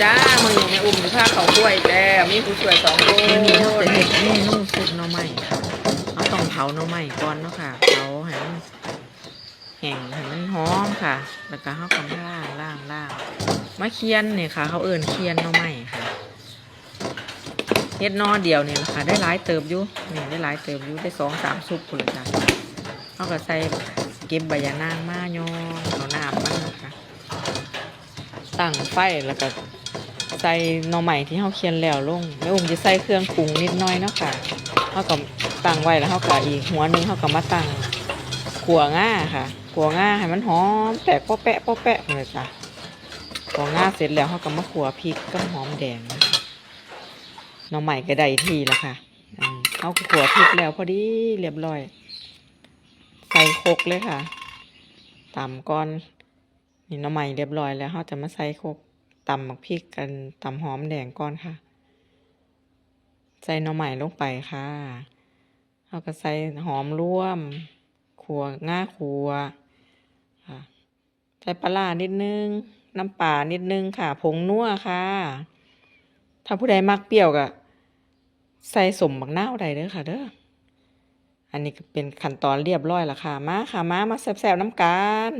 ຈ້າ ມື້ນີ້ແມ່ອຸ້ມຊິພາເຂົ້າຄົວອີກແລ້ວ ມີຜູ້ຊ່ວຍສອງຄົນ. ມື້ນີ້ເຮົາຈະເຮັດເມນູຊຸບໜໍ່ໄມ້. ເຮົາຕ້ອງເຜົາໜໍ່ໄມ້ກ່ອນເນາະຄ່ະ ເຜົາໃຫ້ມັນແຫ້ງ ໃຫ້ມັນຫອມຄ່ະ ແລ້ວກໍເຮົາກໍມາລ້າງ ລ້າງ ລ້າງ ມາຄຽນນີ້ຄ່ະ ເຂົາເອີ້ນຄຽນໜໍ່ໄມ້ຄ່ະ. ເຮັດໜໍ່ດຽວນີ້ລະຄ່ະ ໄດ້ຫຼາຍເຕີບຢູ່ ນີ້ໄດ້ຫຼາຍເຕີບຢູ່ ໄດ້ສອງສາມຊຸບພຸ້ນລະຈ້າ. ເຮົາກໍໃສ່ ເກັບໃບຢານາງມາຍ້ອນເອົານ້ຳມັນລະຄ່ະ ຕັ້ງໄຟ ແລ້ວກໍໃສ່ໜໍ່ໄມ້ທີ່ເຮົາຄຽນແລ້ວລົງ. ແມ່ອຸ້ມຈະໃສ່ເຄື່ອງປຸງນິດໜ້ອຍເນາະຄ່ະ. ເຮົາກໍຕັ້ງໄວ້ ແລ້ວເຮົາກໍອີກຫົວໜຶ່ງ ເຮົາກໍມາຕັ້ງຂົ້ວງາຄ່ະ ຂົ້ວງາໃຫ້ມັນຫອມແຕກເປາະແປະ ເປາະແປະເລີຍຈ້າ. ຂົ້ວງາເສັດແລ້ວ ເຮົາກໍມາຂົ້ວພິກກັບຫອມແດງ. ໜໍ່ໄມ້ກໍໄດ້ທີ່ລະຄ່ະ ເຮົາກໍຂົ້ວພິກແລ້ວພໍດີລຽບຮ້ອຍ ໃສ່ຄົກເລີຍຄ່ະ ຕຳກ່ອນ. ນີ້ໜໍ່ໄມ້ລຽບຮ້ອຍແລ້ວ ເຮົາຈະມາໃສ່ຄົກ ຕຳໝາກພິກ ອັນ ຕຳຫອມແດງກ່ອນຄ່ະ. ໃສ່ໜໍ່ໄມ້ລົງໄປຄ່ະ ເຮົາກໍໃສ່ຫອມລວມ ຂົ້ວງາຂົ້ວຄ່ະ ໃສ່ປາຫຼ້ານິດໜຶ່ງ ນ້ຳປານິດໜຶ່ງຄ່ະ ຜົງນົວຄ່ະ. ຖ້າຜູ້ໃດມັກປ່ຽວກໍໃສ່ສົ້ມບັກນາວໄດ້ເດີຄ່ະເດີ. ອັນນີ້ກໍເປັນຂັ້ນຕອນລຽບຮ້ອຍລະຄ່ະ. ມາຄ່ະ ມາ ມາແຊບໆນຳກັນ.